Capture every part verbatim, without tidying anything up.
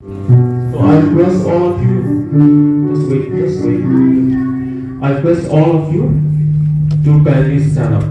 So I request all of you, just wait, just wait. I request all of you to kindly stand up.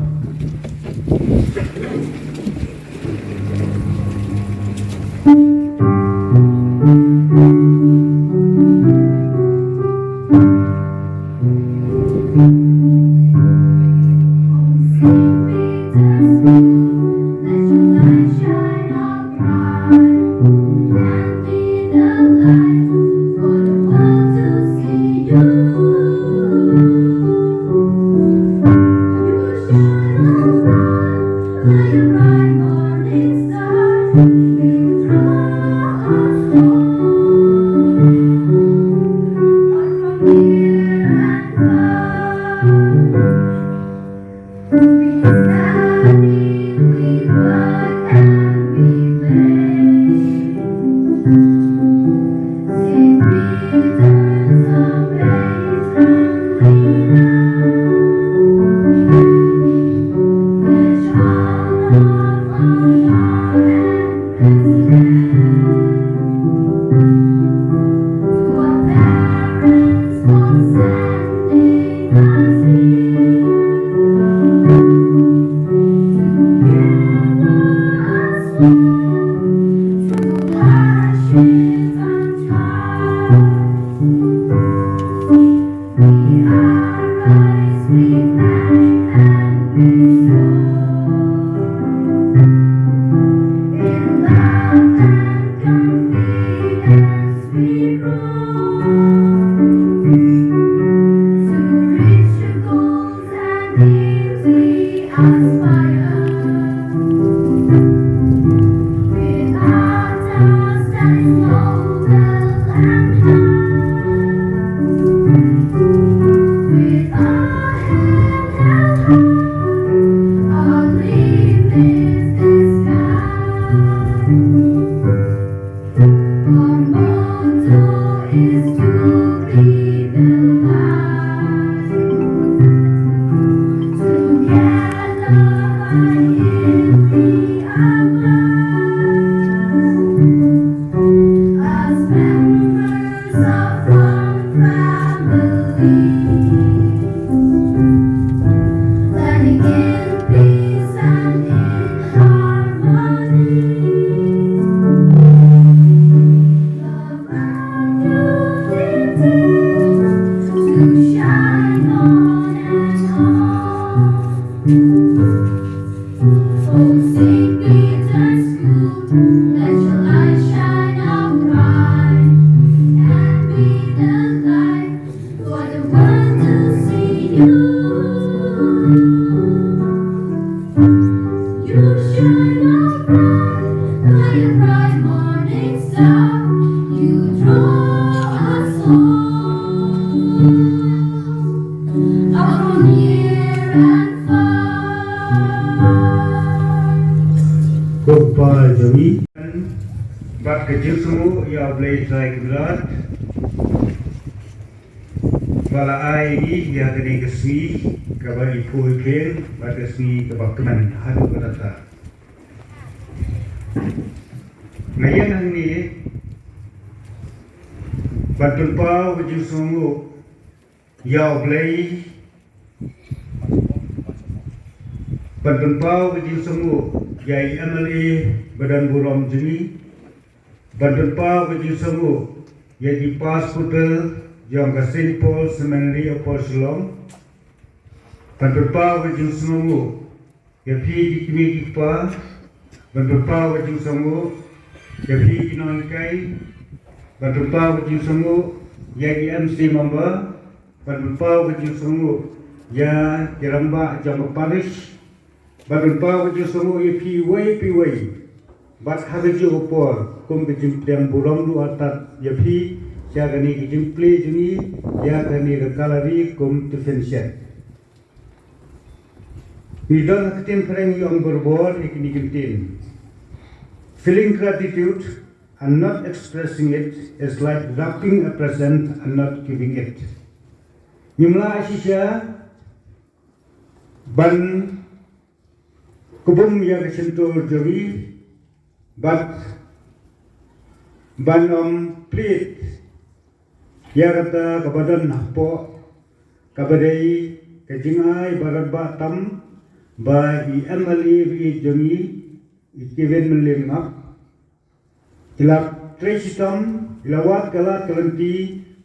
Kumba jong ngi bad ka jingsngew ïa U Blei Trai Kynrad ba la ai ngi ïa kane ka sngi kaba i phuh i pyrshah bad ka sngi kaba kmen haduh katta. Nga ïeng hangne ban pynpaw ka jingsngewnguh ïa U Blei, ban pynpaw ka jingsngewnguh ïa i M L A ba don burom jong ngi, ban pynpaw ka jingsngewnguh ïa ki pastor jong ka Saint Paul Seminary Upper Shillong, ban pynpaw ka jingsngewnguh ïa phi ki kmie ki kpa, ban pynpaw ka jingsngewnguh ïa phi ki nonghikai, ban pynpaw ka jingsngewnguh ïa ki M C member, ban pynpaw ka jingsngewnguh ïa ki rangbah jong ka parish, ban pynpaw ka jingsngewnguh ïa phi iwei pa iwei. Bad ha kajuh ka por kum ka jingpdiang burom ruh artat ïa phi ïa kane ka jingplie jong ngi ïa kane ka gallery kum tiffin shed. Ngi don ha ka ktien phareng ngi ong barabor ïa kine ki ktien. Feeling gratitude and not expressing it is like wrapping a present and not giving it. Ngim lah shisha ban kbum ïa ka shyntur jong ngi bad ban ym plie ïa kata kaba don hapoh kaba dei ka jingai ba radbah tam ba i M L A ba ïeit jong ngi, i Kevin Mylliem Ngap, i la trei shitom, i la wad ka lad ka lynti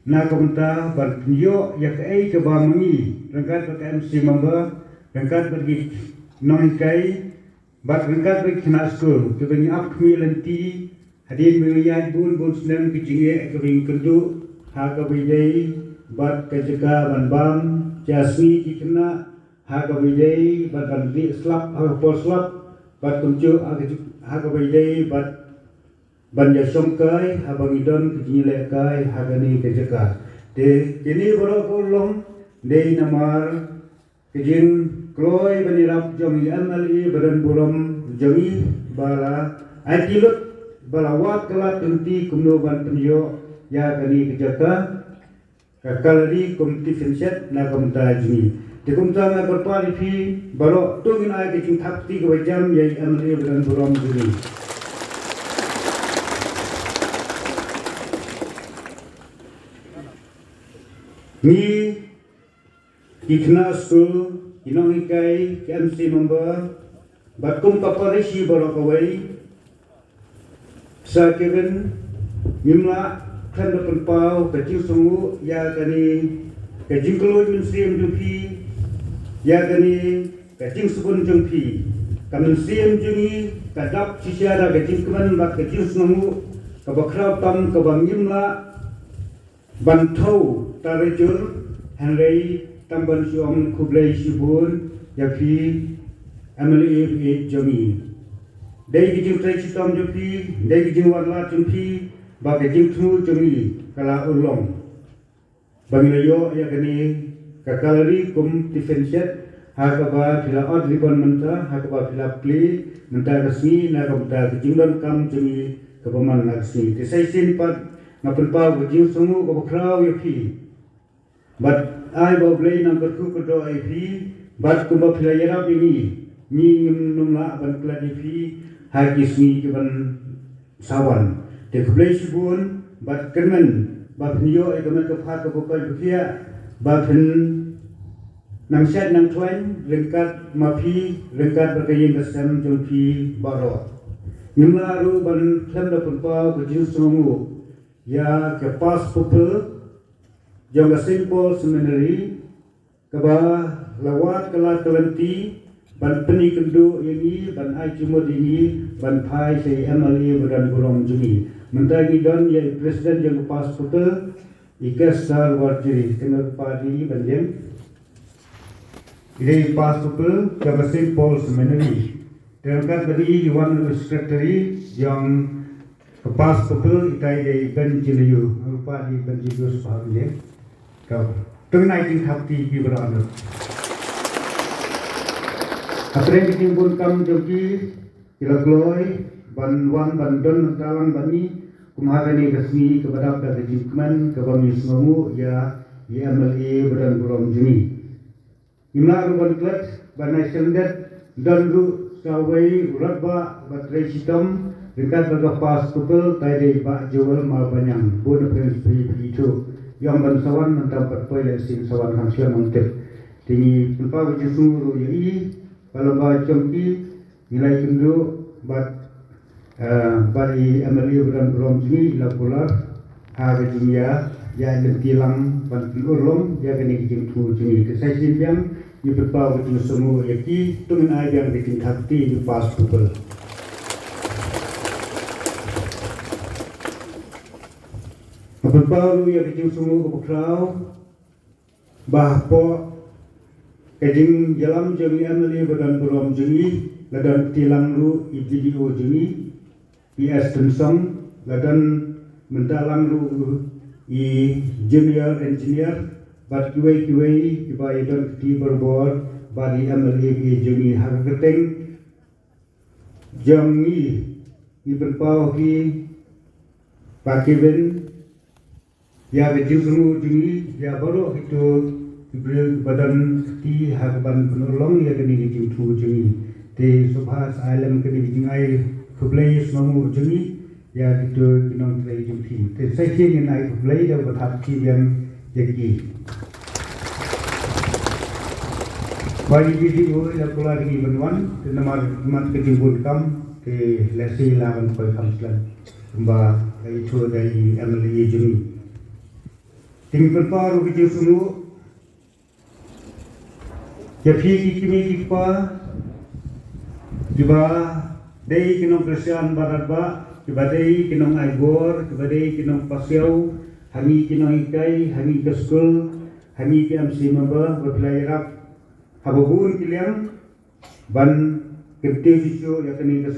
na ka bynta ban pynïoh ïa kaei kaba ma ngi ryngkat bad ka M C member, ryngkat bad ki nonghikai, bad ryngkat bad ki khynnah skul kiba ngi ap khmih lynti hadien ba ngi ïaid bun bun snem, ki jingeh kiba ngi kynduh ha kaba ïadei bad ka jaka ban bam, ka sngi ki khynnah ha kaba ïadei bad ban dih slap ha ka por slap, bad kumjuh ha ka, ha kaba ïadei bad ban ïashongkai haba ngi don ka jingïalehkai ha kane ka jaka. Te kine baroh ka urlong dei namar ka jingkloi ban ïarap jong i M L A ba don burom jong ngi, ba la aiti lut, ba la wad ka lad ka lynti kumno ban pynïoh ïa kane ka jaka, ka Kalari kum tiffin shed na ka bynta jong ngi. Te kumta nga kyrpad ïa phi baroh, to ngin ai ka jingthap kti kaba jam ïa i M L A ba don burom jong ngi. Ngi ki khynnah skul, ki nonghikai, ki M C member, bad kum ka parish baroh kawei, sa Kevin, ngim lah khlem da pynpaw ka jingsngewnguh ïa kane ka jingkylluid mynsiem jong phi, ïa kane ka jingsbun jong phi. Ka mynsiem jong ngi ka dap shisha da ka jingkmen bad ka jingsngewnguh kaba khraw tam kaba ngim lah ban thew tara jur, hynrei tang ban shu ong khublei shibun ïa phi M L A ba ïeit jong ngi. Dei ki jingtrei shitom jong phi, dei ki jingwad lad jong phi, ba ka jingthmu jong ngi ka la urlong. Ba ngi la ïoh ïa kane ka Kalari kum tiffin shed, ha kaba phi la ot ribbon mynta, ha kaba phi la plie mynta ka sngi na ka bynta ka jingdonkam jong ngi kaba man la ka sngi. Te sa shisien pat nga pynpaw ka jingsngewnguh kaba khraw ïa phi. Bad ai ba U Blei un kyrkhu kyrdoh ïa phi, bad kumba phi la ïarap ïa ngi, ngi ngim nym lah ban klet ïa phi ha ki sngi ki ban sa wan. Te khublei shibun, bad kyrmen ba phin ïoh ïa ka met ka phad kaba koit ba khiah, ba phin nang shait nang khlaiñ ryngkat ma phi, ryngkat bad ka ïing ka sem jong phi baroh. Ngim lah ruh ban khlem da pynpaw ka jingsngewnguh ïa ka past pupil jong ka Saint Paul Seminary, kaba la wad ka lad ka lynti ban pyni kynduh ïa ngi, ban ai jingmut ïa ngi ban phai sha i M L A ba don burom jong ngi. Mynta ngi don ïa i president jong ka past pupil, i Kester Warjri, te nga kyrpad ïa i ban ïeng. I dei i past pupil jong ka Saint Paul Seminary. Te ryngkat bad i, i wan u secretary jong ka past pupil, itai i dei i Benjiliu. Nga kyrpad ïa i Benjiliu sha pha ban ïeng. Ka, to ngin ai jingthap kti ïa ki baroh. Hapdeng ka jingbun kam jong ki, ki la kloi ban wan ban don na ka bynta lang bad ngi kum ha kane ka sngi kaba dap da ka jingkmen kaba ngi sngewnguh ïa i M L A ba don burom jong ngi. Ngim lah ruh ban klet ban ai sngewdei, don ruh sa uwei u rangbah ba trei shitom ryngkat bad ka past pupil, itai i dei i Bah Joel Mawbaniang, bun na pyrshah phi phi ithuh. Ïa ban sa wan mynta, pat poi lehse sa wan, ngam shem, ngam tip. Te ngi pynpaw ka jingsngewnguh ruh ïa i, ba lyngba jong ki ngi la ïakynduh bad, eh, bad i M L A ba don burom jong ngi, i la kular ha ka jingïaid lynti lang ban pynurlong ïa kane ka jingthmu jong ngi. Te sa shisien biang ngi pynpaw ka jingsngewnguh ïa ki, to ngin ai biang ka jingthap kti ïa ki past pupil. Nga pynpaw ruh ïa ka jingsngewnguh kaba khraw ba hapoh ka jingïalam jong i M L A ba don burom jong ngi, la don kti lang ruh i B D O jong ngi, P S Tynsong, la don mynta lang ruh i junior engineer, bad kiwei kiwei kiba ïadon kti barabor bad i M L A ba ïeit jong ngi. Ha ka kyrteng jong ngi, ngi pynpaw ha phi, Pa Kevin, ïa ka jingsngewnguh jong ngi ïa baroh kito ki briew kiba don kti ha kaban pynurlong ïa kane ka jingthmu jong ngi. Te sngewbha sa ai lem kane ka jingai khublei sngewnguh jong ngi Ïa kito ki nongtrei jong phi. Te sa shisien ngin ai khublei da u Blei, thap ki biang ïa ki. Ba ïa ki dei u ïa kular ngi ban wan, te namar mat ka jingbun kam, te lehse la ban poi kam slan. Kumba la ïathuh da i M L A jong ngi. Te ngi pynpaw ruh ka jingsngew ïa phi ki kmie ki kpa, kiba dei ki nong Khristan baroh ba, kiba dei ki nong aibor, kiba dei ki nong pasiaw, ha ngi ki nonghikai, ha ngi ka skul, ha ngi ki M C member, ba phi la ïarap haba bun ki liang ban kyntiew shuh shuh ïa kane ka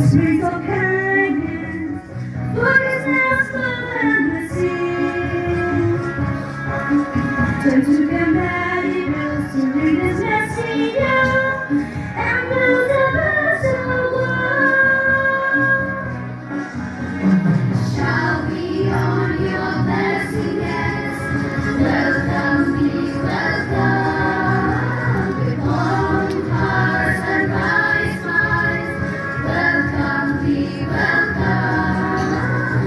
Springs of kindness, forgiveness, love, and mercy. Turn to them that he wills to lead his messenger and build a vessel of war. Shall we on your blessing guest? Welcome, be welcome. With open hearts and bright smiles, welcome, be welcome.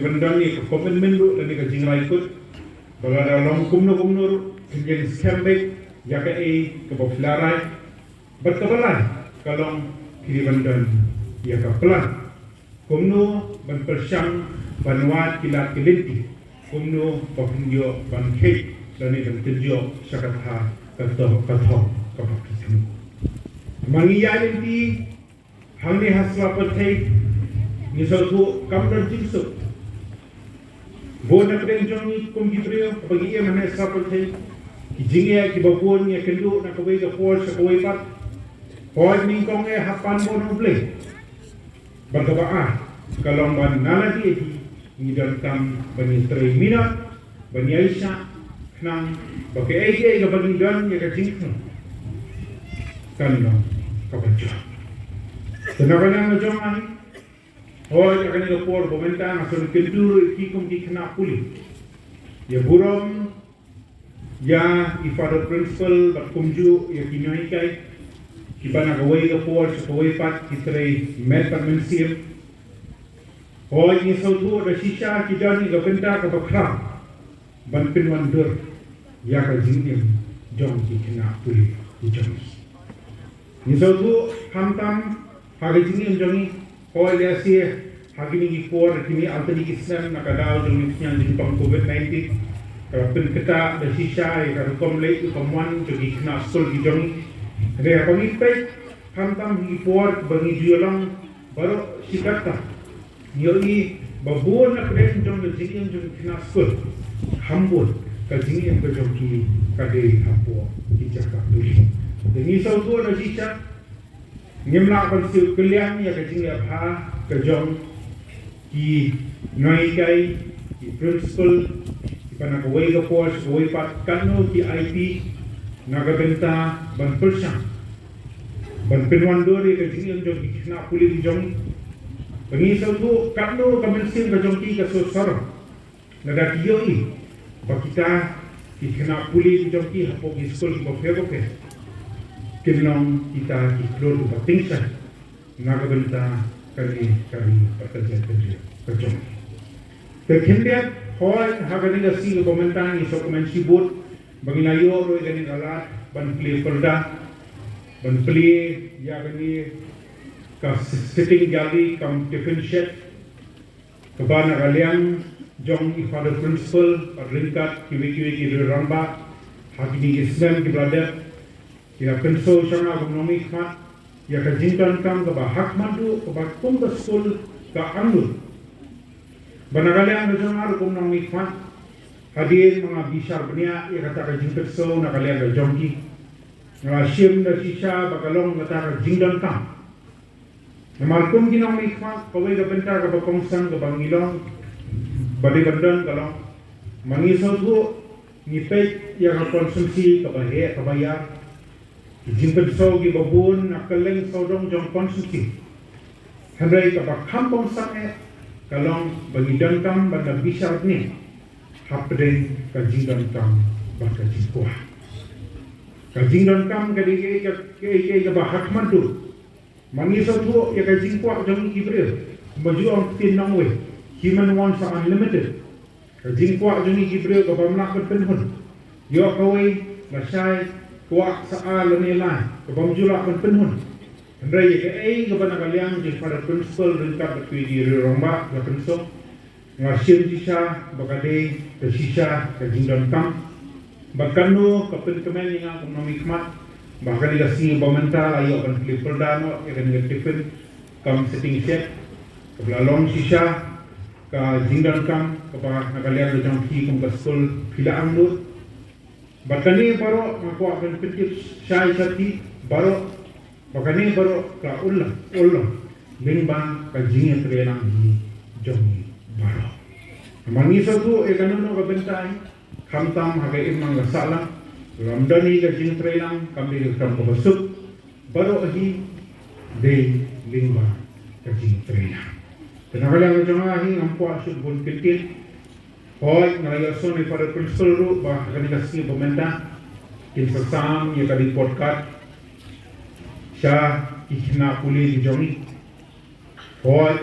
Ban don ïa ka commitment ruh lane ka jingrai kut ba lada long kumno kumno ruh phin ïeng skhem beit ïa kaei kaba phi la rai. Bad kaba lai ka long phi dei ban don ïa ka plan kumno ban pyrshang ban wad ki lad ki lynti, kumno ba phin ïoh ban kheiñ lane ban kynjoh sha kata ka thong, ka thong kaba phi thmu. Ma ngi ïaid lynti hangne ha sla pyrthei, ngi sngewthuh kam don jingsuk. Bun na pdeng jong ngi kum ki briew ba ngi im hangne ha sla pyrthei, ki jingeh kiba bun ngi ïakynduh na kawei ka por sha kawei pat. Hooid, nyngkong eh hap ban bun U Blei. Bad kaba ar ka long ba na lade hi ngi donkam ban ïatrei minot ban ïaishah khnang ba kaei kaei kaba ngi don ïa ka jingthmu kan long kaba jop. Te na ka liang jong nga hi, hooid, ha kane ka por ba mynta nga sngewthuh ruh ïa ki kum ki khynnah pule, ïa burom ïa i Father Principal bad kumjuh ïa ki nonghikai kiba na kawei ka por sha kawei pat ki trei met bad mynsiem. Hooid, ngi sngewthuh da shisha ki don ïa ka bynta kaba khraw ban pynwandur ïa ka jingim jong ki khynnah pule ki jong ngi. Ngi sngewthuh khamtam ha ka jingim jong ngi, hooid, lehse ha kine ki por, kine ar tylli ki snem na ka daw jong ka jingpang covid nineteen ka la pynkyntang da shisha ïa ka rukom leit rukom wan jong ki khynnah skul ki jong ngi. Hynrei haba ngi peit khamtam ha ki por ba ngi ju ïalong baroh shi katta, ngi ïohi ba bun na pdeng jong ka jingim jong ki khynnah skul, kham bun ka jingim ka jong ki ka dei hapoh ki jaka pule. Te ngi sngewthuh da shisha ngim lah ban siew kylliang ïa ka jingïabha ka jong ki nonghikai, ki principal kiba na kawei ka por sha kawei pat, katno ki I P na ka bynta ban pyrshang ban pynwandur ïa ka jingim jong ki khynnah pule ki jong ngi. Ba ngi sngewthuh katno ka mynsiem ka jong ki ka sngewsarong lada ki ïohi ba kita ki khynnah pule ki jong ki hapoh ki skul kiba pher bapher kin long kita ki khlur kiba tyngshaiñ na ka bynta kane ka ri bad ka jaitbynriew ka jong ngi. Te khyndiat, hooid, ha kane ka sngi kaba mynta ngi sngewkmen shibun ba ngi la ïoh ruh ïa kane ka lad ban plie pyrda, ban plie ïa kane ka sitting gallery cum tiffin shed kaba na ka liang jong i Father Principal bad ryngkat kiwei kiwei ki rangbah ha kine ki snem kiba la dep ki la pynshai sha nga kum u nongmihkhmat ïa ka jingdonkam kaba ha khmat duh kaba kum ka skul ka angnud. Ba na ka liang ka jong nga ruh kum u nongmihkhmat, hadien ba nga bishar bniah ïa kata ka jingpynshai na ka liang ka jong ki, nga la shim da shisha ba ka long kata ka jingdonkam. Namar kum ki nongmihkhmat, kawei ka bynta kaba kongsan kaba ngi long, ba dei ban don ka long, ma ngi sngewthuh, ngi peit ïa ka constituency kaba heh kaba ïar, ki jingpynshai kiba bun na kylleng sawdong jong constituency. Hynrei kaba kham kongsan eh ka long ba ngi donkam ban da bishar bniah hapdeng ka jingdonkam bad ka jingkwah. Ka jingdonkam ka dei kaei kaei kaba ha khmat duh. Ma ngi sngewthuh ïa ka jingkwah jong ngi ki briew, kumba ju ong ktien nongwei, human wants are unlimited. Ka jingkwah jong ngi ki briew ka bym lah ban pynhun. Ïoh kawei, lashai, kwah sa ar lane lai, ka bym ju lah ban pynhun. Hynrei ïa kaei kaba na ka liang jong i Father Principal ryngkat bad kiwei ki rangbah la pynshai, nga shim shisha ba ka dei ka shisha ka jingdonkam. Bad kano ka pynkmen ïa nga kum u nongmihkhmat ba ha kane ka sngi ba mynta la ïoh ban plie pyrda noh ïa kane ka tiffin cum sitting shed kaba la long shisha ka jingdonkam kaba na ka liang ka jong phi kum ka skul phi la angnud. Bad kane baroh nga kwah ban pyntip shai sha phi baroh ba kane baroh ka long, long lyngba ka jingïatreilang hi jong ngi baroh. Namar ngi sngewthuh ïa kano kano ka bynta hi, khamtam ha ka imlang ka sahlang, lada ym don hi ka jingtreilang kam dei ka kam kaba suk, baroh hi dei lyngba ka jingtreilang. Te na ka liang ka jong nga hi ngam kwah shu bun kyntien. Hooid, nga la ïohsngew na i Father Principal ruh ba ha kane ka sngi ba mynta kin sa sam ïa ka report card sha ki khynnah pule ki jong ngi. Hooid,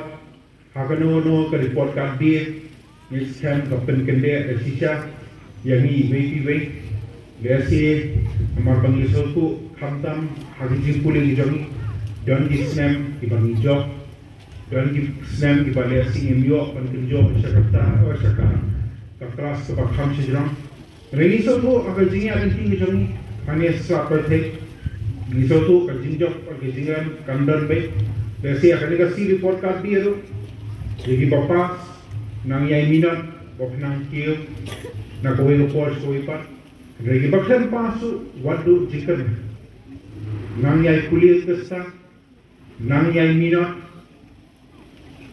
ha kano kano ka report card dei Ngi skhem ka pynkyndit da shisha ïa ngi iwei pa iwei. Lehse namar ba ngi sngewthuh khamtam ha ki jingpule ki jong ngi, don ki snem kiba ngi jop, don ki snem kiba lehse ngim ïoh ban kynjoh sha kata, sha ka, ka klas kaba kham shajrong. Hynrei ngi sngewthuh ha ka jingïaid lynti ka jong ngi hangne sha pyrthei, ngi sngewthuh ka jingjop, ka jingrem kan don beit. Lehse ha kane ka sngi report card biang ruh ïa kiba pass, nang ïai minot, bok nang kiew na kawei ka por sha kawei pat. Hynrei kiba khlem pass ruh wat duh jingkyrmen, nang ïai pule test, nang ïai minot.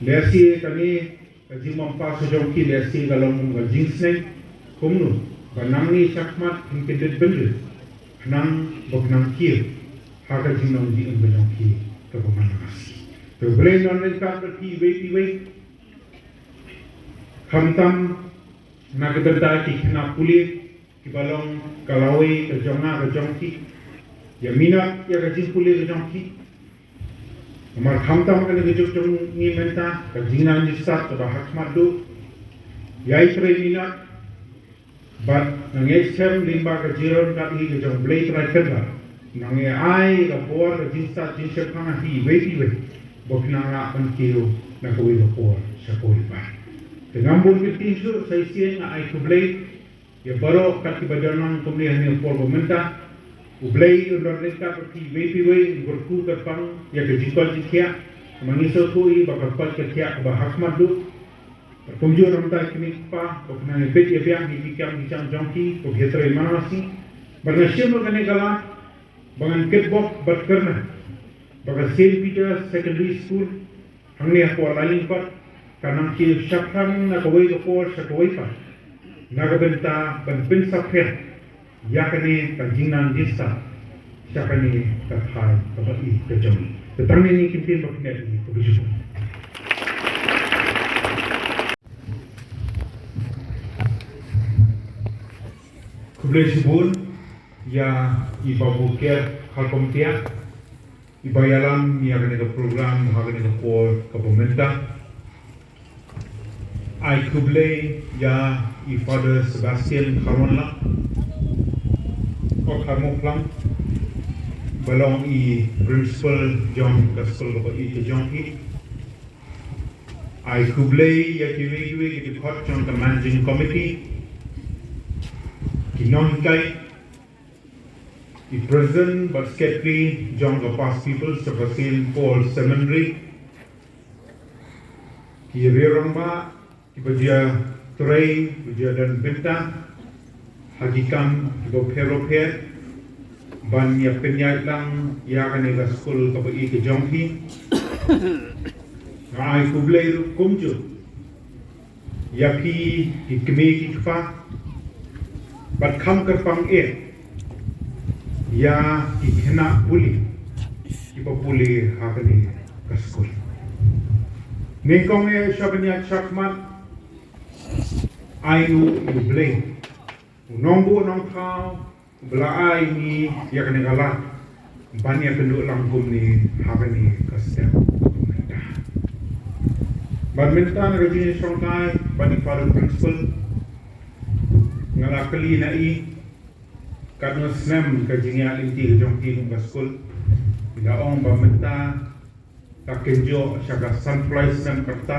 Lehse kane ka jingbym pass ka jong ki lehse ka long ka jingsneng kumno ba nangne shakhmat kin kyndit bynriew, nang bok nang kiew ha ka jinglong jingim ka jong ki kaba man la ka sngi. To U Blei un don ryngkat bad phi iwei pa iwei. Khamtam na ka bynta ki khynnah pule kiba long ka lawei ka jong nga ka jong phi, ïa minot ïa ka jingpule ka jong phi. Namar khamtam kane ka juk jong ngi mynta, ka jingnang jingstad kaba ha khmat duh, ïai trei minot. Bad nga ngeit skhem lyngba ka jingryngkat hi ka jong U Blei Trai Kynrad, nang ïa ai ka bor ka jingstad jingshemphang ha phi iwei pa iwei ba phin nang lah ban kiew na kawei ka por sha kawei pat. Te ngam bun kynti shuh, sa shisien nga ai khublei ïa baroh kat kiba don lang kumne ha kane ka por ba mynta. U Blei un don ryngkat bad phi iwei pa iwei, un kyrkhu kyrpang ïa ka jingkoit jingkhiah. Namar ngi sngewthuh hi ba ka koit ka khiah kaba ha khmat duh. Bad kumjuh na ka bynta ki kmie ki kpa, ba phin nang ïa bit ïa biang ïa ki kam ki jam jong ki, ba phin ïa trei man la ka sngi. Bad nga shim ruh kane ka lad ba ngan kitbok bad kyrmen ba ka Saint Peter Secondary School hangne hapoh Lailynpot kan nang kiew shaphrang na kawei ka por sha kawei pat, na ka bynta ban pynsaphriang ïa kane ka jingnang jingstad sha kane ka thaiñ kaba ïeit ka jong ngi. Te tang ne ngi kyntien ba pynïaid ïa kaba ju. Khublei shibun ïa i Babu Ker Kharkongtiah, iba ïalam ïa kane ka program ha kane ka por kaba mynta. Ai khublei ïa i Father Sebastian Kharwanlang, o Kharmuklang, ba long i principal jong ka skul kaba ïeit ka jong phi. Ai khublei ïa kiwei kiwei ki dkhot jong ka managing committee, ki nonghikai, ki president bad secretary jong ka Past Pupils jong ka Saint Paul Seminary, ki riew rangbah kiba ju ïa trei, ba ju ïa don bynta ha ki kam kiba pher ba pher ban ïa pynïaid lang ïa kane ka skul kaba ïeit ka jong phi. Nga ai khublei ruh kumjuh ïa phi ki kmie ki kpa, bad kham kyrpang eh ïa ki khynnah pule kiba pule ha kane ka skul. Nyngkong eh sha ban ïaid shakhmat, ai nguh ïa U Blei, u nongbuh nongthaw, uba la ai ngi ïa kane ka lad ban ïakynduh lang kumne ha kane ka step mynta. Bad mynta na ka jingïashongkai bad i Father Principal, nga la kylli na i katno snem ka jingïaid lynti ka jong phi kum ka skul. I la ong ba mynta la kynjoh sha ka sanphew lai snem ka rta.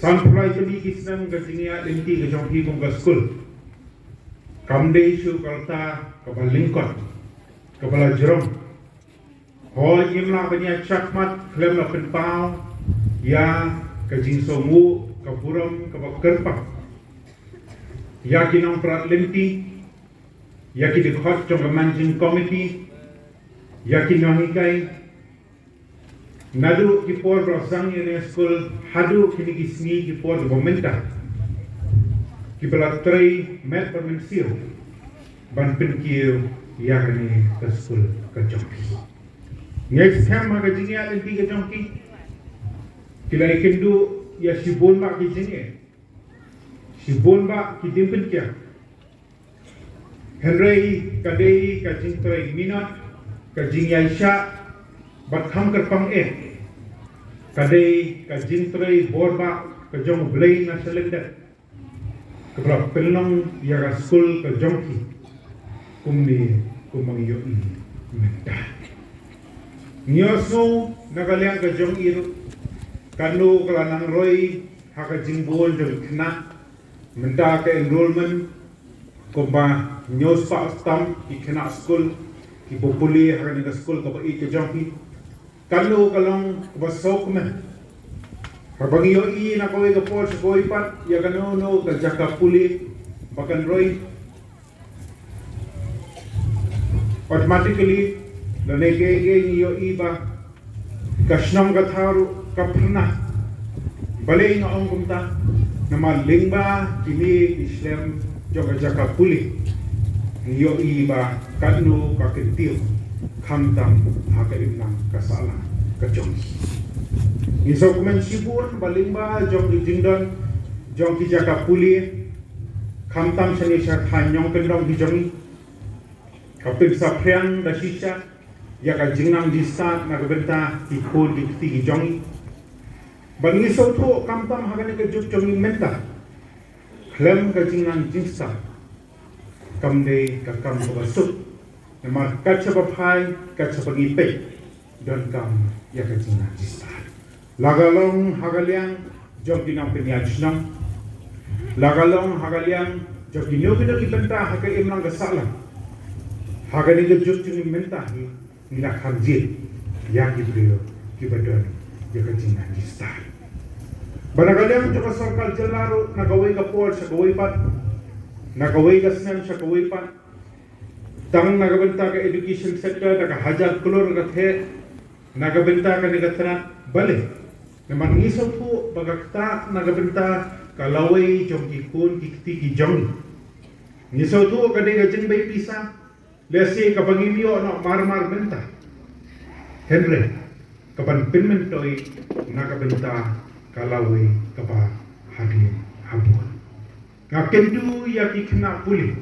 Sanphew lai tylli ki snem ka jingïaid lynti ka jong phi kum ka skul. Kam dei shuh ka rta kaba lyngkot, kaba la jrong. Hooid, ngim lah ban ïaid shakhmat khlem la pynpaw ïa ka jingsngewnguh, ka burom kaba kyrpang ïa ki nongpynïaid lynti, ïa ki dkhot jong ka managing committee, ïa ki nonghikai, naduh ki por ba la sdang ïa kane ka skul haduh kine ki sngi ki por kiba mynta, kiba la trei met bad mynsiem ban pynkiew ïa kane ka skul ka jong phi. Nga ngeit skhem ha ka jingïaid lynti ka jong phi, ki la ïakynduh ïa shibun bah ki jingeh, shibun bah ki jingpynkhiah. Hynrei ka dei ka jingtrei minot, ka jingïaishah bad kham kyrpang eh. Ka dei ka jingtrei bor bah, Ka jong U Blei na shalyndet kaba la pynlong ïa ka skul ka jong ki, kumne kumba ngi ïohi mynta. Ngi ïohsngew na ka liang ka jong i ruh, kano ka la nang roi ha ka jingbun jong ki khynnah. Mynta ka enrollment, kumba hynñiew spah tam ki khynnah skul kiba pule ha kane ka skul kaba ïeit ka jong ki. Kano ka long kaba sngewkmen. Haba ngi ïohi na kawei ka por sha kawei pat ïa kano kano ka jaka pule ba kan roi, automatically lane kaei kaei ngi ïohi ba ka shnong ka thaw ruh ka phyrnai. Balei nga ong kumta? Namar lyngba kine ki shlem jong ka jaka pule ngi ïohi ba katno ka kyntiew, khamtam ha ka imlang ka sahlang ka jong ki. Ngi sngewkmen shibun ba lyngba jong ki jingdon jong ki jaka pule, khamtam shane sha thaiñ nongkyndong ki jong ngi, ka pynsaphriang da shisha ïa ka jingnang jingstad na ka bynta ki khun ki kti ki jong ngi. Bad ngi sngewthuh khamtam ha kane ka juk jong ngi mynta, khlem ka jingnang jingstad kam dei ka kam kaba suk. Namar kat shaba phai, kat shaba ngi peit, donkam ïa ka jingnang jingstad. La ka long ha ka liang jong ki nongpynïaid shnong, la ka long ha ka liang jong kino kino ki bynta ha ka imlang ka sahlang. Ha kane ka juk jong ngi mynta hi ngi la kham jied ïa ki briew kiba don ïa ka jingnang jingstad. Bad na ka liang jong ka sorkar jylla ruh, na kawei ka por sha kawei pat, na kawei ka snem sha kawei pat, tang na ka bynta ka education sector da ka hajar klur ka theh na ka bynta kane ka tnat, balei? Namar ngi sngewthuh ba ka ktah na ka bynta ka lawei jong ki khun ki kti ki jong ngi. Ngi sngewthuh ka dei ka jingbei pisa, lehse kaba ngim ïoh noh mar mar mynta, hynrei kaban pynmyntoi na ka bynta ka lawei kaba hadien habud. Nga kyntu ïa ki khynnah pule.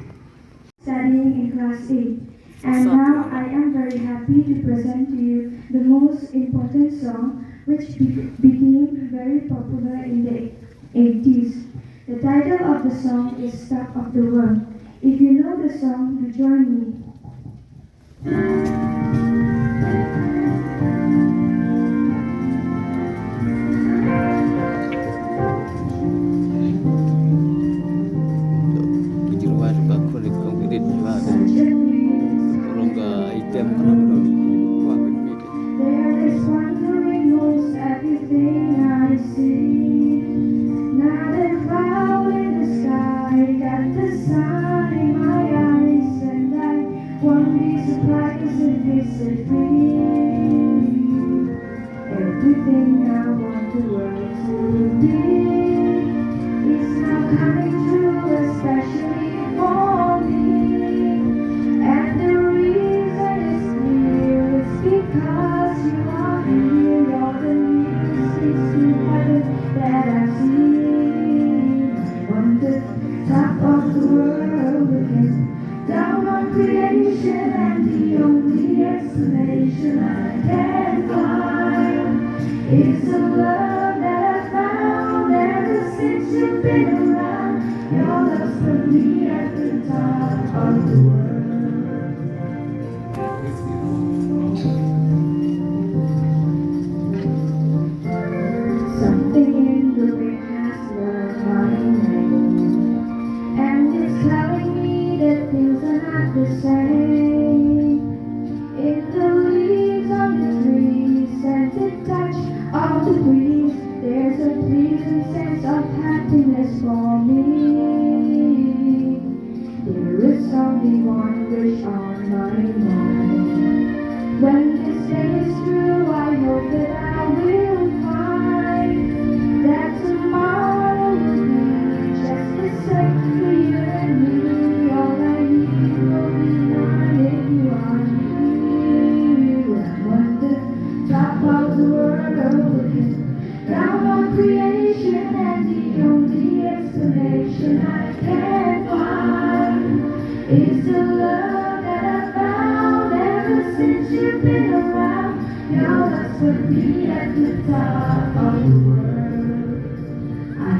Studying in class eight. And now I am very happy to present to you the most important song which be- became very popular in the eighties. The title of the song is Star of the World. If you know the song, do join me. There is wonder in most everything I see. Not a cloud in the sky, got the sun in my eyes, and I won't be surprised if it's a dream. Everything I want the world to be is now coming true, especially for me. And the reason is clear, it's because you are here. You're the nearest thing to heaven that I've seen. On the top of the world looking down on creation, and the only explanation I can find is the love that I found ever since you've been around. Your love's put me at the top of the world. Something in the wind has learned my name, and it's telling me that things are not the same. In the leaves on the trees and the touch of the breeze, there's a pleasing sense of happiness for me. There is only one wish on my mind. When this day is through, I hope that I will find that tomorrow will be just the same for you and me. All I need will be mine if you are here. And when the top of the world is down on creation, and the only explanation I can find is the love that I found ever since you've been around. Your love's put me at the top of the world. I